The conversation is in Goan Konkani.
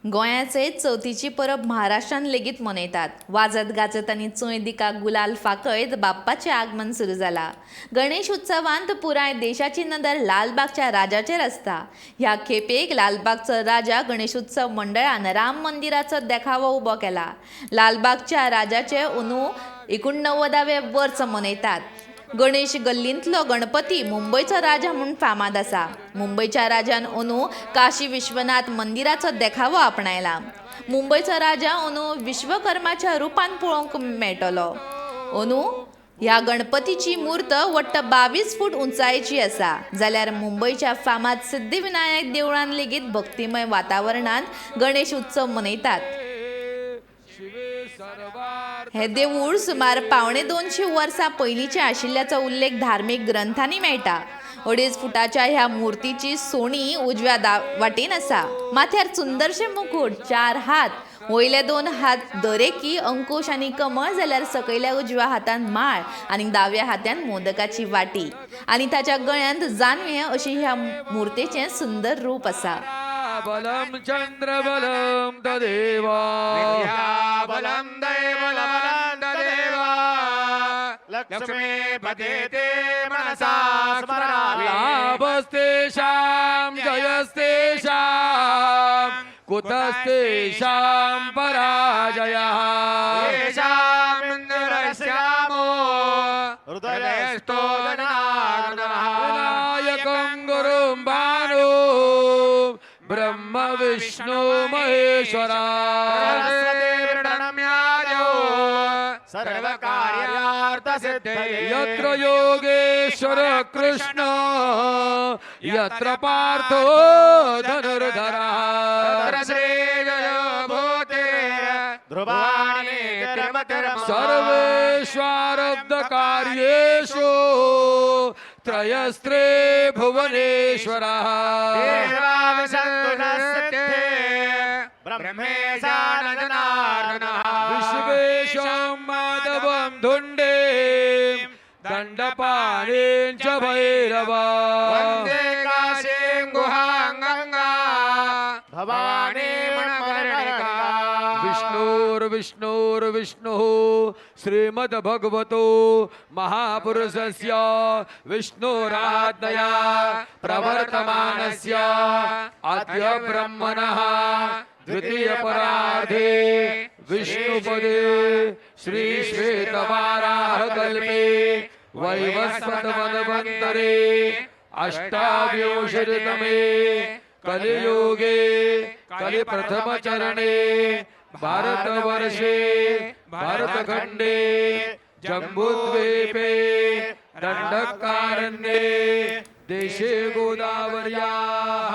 गोंयाचे चवथीची परब महाराष्ट्रान लेगीत मनयतात. वाजत गाजत आनी चोंय दिका गुलाल फाकयत बाप्पाचें आगमन सुरू जाला. गणेश उत्सवांत पुराय देशाची नदर लालबागच्या राजाचेर आसता. ह्या खेपेक लालबागचो राजा गणेश उत्सव मंडळान राम मंदिराचो देखावो उबो केला. लालबागच्या राजाचे अंदू 89वें वर्स मनयतात. गणेश गल्लींतलो गणपती मुंबयचो राजा म्हूण फामाद आसा. मुंबयच्या राजान अंदू काशी विश्वनाथ मंदिराचो देखावो आपणायला. मुंबयचो राजा अंदू विश्वकर्माच्या रुपान पळोवंक मेळटलो. अंदू ह्या गणपतीची मूर्त वट्ट 22 फूट उंचायेची आसा. जाल्यार मुंबयच्या फामाद सिद्धिविनायक देवळान लेगीत भक्तिमय वातावरणांत गणेश उत्सव मनयतात. हे देवूळ सुमार 175 वर्सां पयलींचें आशिल्ल्याचो उल्लेख धार्मीक ग्रंथांनी मेळटा. 2.5 फुटाच्या ह्या मूर्तीची सोणी उजव्या वाटेन आसा. माथ्यार सुंदरशे मुकूट, 4 हात, वयले 2 हात दरेकी अंकुश आनी कमळ, जाल्यार सकयल्या उजव्या हातान माळ आनी दाव्या हातान मोदकाची वाटी आनी ताच्या गळ्यांत जानवें अशी ह्या मूर्तेचें सुंदर रूप आसा. बलम चंद्र बलम तदेव बलम दैवबलं तदेव लक्ष्मीपते ते मनसा स्मरामि. लाभस्तेषां जयस्तेषां कुतस्तेषां पराजयः. येषामिन्द्रश्यामो हृदयस्थो जनार्दनः. विनायकं गुरुं भानु ब्रह्म विष्णु महेश्वरा. सरस्वती प्रणम्यादौ सर्वकार्यार्थसिद्धये. यत्र योगेश्वर कृष्ण यत्र पार्थो धनुर्धरः. तत्र श्रीजयो भूतिर्ध्रुवाणि तिरुमतिर्मम. सर्वेष्वारब्धकार्येषु त्रयस्त्रे भुवनेश्वरः. देवावसन्तु नः सिद्धे ब्रह्मेशान जनार्दनः. विश्वेशं माधवं धुण्डे दण्डपाणिं च भैरव. वन्दे काशीं गुहां गङ्गा भवानी मणिकर्णिका. विष्णोर्विष्णोर्विष्णुः श्रीमद्भगवतो महापुरुषस्य विष्णोराज्ञया प्रवर्तमानस्य अद्य ब्रह्मणः द्वितीयपरार्धे विष्णुपदे श्रीश्वेतवाराहकल्पे वैवस्वतमन्वन्तरे अष्टाविंशतितमे कलियुगे कलिप्रथमचरणे भारतवर्षे भारतखण्डे जम्बूद्वीपे दण्डकारण्ये देशे गोदावर्याः